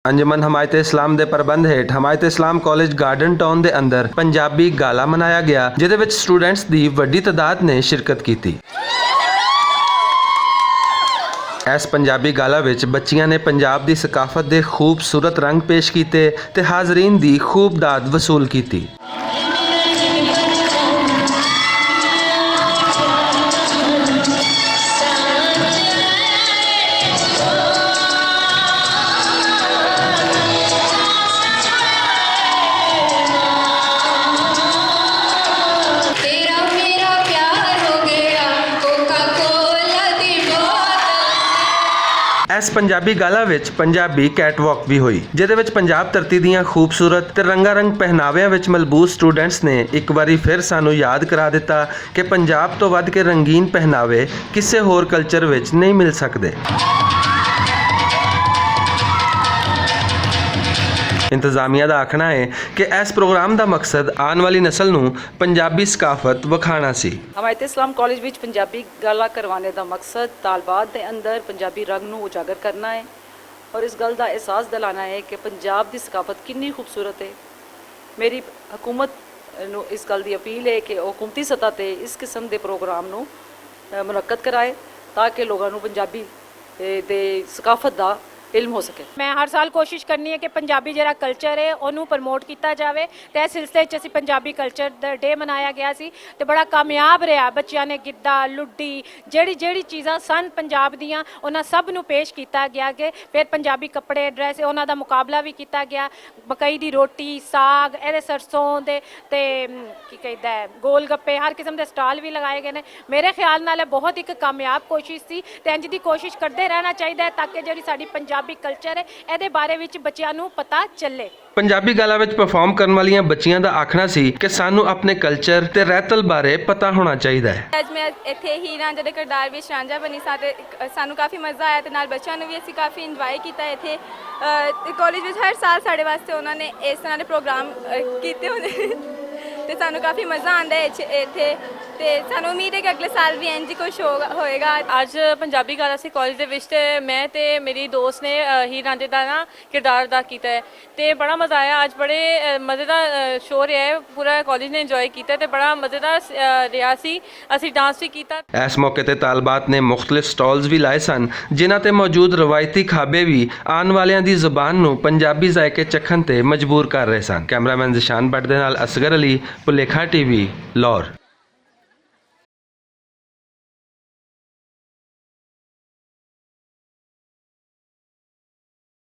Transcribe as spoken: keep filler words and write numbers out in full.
انجمن حمایت اسلام دے پربند ہیٹھ حمایت اسلام کالج گارڈن ٹاؤن دے اندر پنجابی گالا منایا گیا، جدے وچ سٹوڈنٹس دی وڈی تعداد نے شرکت کیتی۔ ایس پنجابی گالا وچ بچیاں نے پنجاب دی ثقافت دے خوبصورت رنگ پیش کیتے تے حاضرین دی خوب داد وصول کیتی۔ ایس پنجابی گالا وچ پنجابی کیٹ واک وی ہوئی، جدے وچ پنجاب ترتی دیاں خوبصورت تے رنگا رنگ پہناویاں وچ ملبوس سٹوڈنٹس نے اک واری پھر سانوں یاد کرا دتا کہ پنجاب توں ودھ کے رنگین پہناوے کسے ہور کلچر وچ نہیں مل سکدے۔ انتظامیہ دا آکھنا ہے کہ ایس پروگرام دا مقصد آن والی نسل نوں پنجابی ثقافت وکھانا سی۔ ہمایت اسلام کالج وچ پنجابی گالا کروانے دا مقصد طالبات دے اندر پنجابی رنگ نوں اجاگر کرنا ہے اور اس گل دا احساس دلانا ہے کہ پنجاب دی ثقافت کنی خوبصورت ہے۔ میری حکومت نوں اس گل دی اپیل ہے کہ او حکومتی سطح تے اس قسم دے پروگرام نوں منعقد کرائے تاکہ لوگاں نوں پنجابی دے ثقافت دا علم ہو سکے۔ میں ہر سال کوشش کرنی ہے کہ پنجابی جیہڑا کلچر ہے اوہنوں پروموٹ کیتا جاوے۔ تے اس سلسلے وچ اسی پنجابی کلچر ڈے منایا گیا سی تے بڑا کامیاب رہیا۔ بچیاں نے گدا لڈی جیہڑی جیہڑی چیزاں سن پنجاب دیاں انہاں سب نوں پیش کیتا گیا کہ پھر پنجابی کپڑے ڈریس انہاں دا مقابلہ وی کیتا گیا۔ مکئی دی روٹی ساگ ایہدے سرسوں دے تے کی کہیدا ہے گول گپے ہر قسم دے سٹال وی لگائے گئے نے۔ میرے خیال نال بہت اک کامیاب کوشش سی تے انج دی کوشش کردے رہنا چاہیدا ہے تاکہ جیہڑی ساڈی پنجابی کلچر ہے ایہدے بارے وچ بچیاں نوں پتہ چلے۔ پنجابی گالا وچ پرفارم کرن والیاں بچیاں دا آکھنا سی کہ سانوں اپنے کلچر تے رہتل بارے پتہ ہونا چاہیدا ہے۔ اج میں اتھے ہی رانجھا دے کردار وچ رانجھا بنی ساں تے سانوں کافی مزہ آیا تے نال بچیاں نوں وی اسی کافی انجوائے کیتا اتھے۔ کالج وچ ہر سال ساڈے واسطے انہاں نے اس طرح دے پروگرام کیتے ہوندے تے سانوں کافی مزہ آندا ہے اتھے تے سانوں امید ہے کہ اگلے سال وی انج ہی کچھ ہوگا۔ اج پنجابی گالا سی کالج دے وچ تے میں تے میری دوست نے ہی رانجھے دا نا کردار ادا کیتا ہے۔ تے بڑا مزہ آیا اج بڑے مزے دا شو رہیا ہے۔ پورا کالج نے انجوائے کیتا ہے تے بڑا مزے دا رہیا سی۔ اسی ڈانس وی کیتا۔ ایس موقع تے طالبات نے مختلف سٹالز وی لائے سن، جنہاں تے موجود روایتی کھابے وی آن والیاں دی زبان نوں پنجابی ذائقے چکھن تے مجبور کر رہے سن۔ کیمرہ مین ذیشان بٹ دے نال اصغر علی، پلیکھا ٹی وی، لاہور۔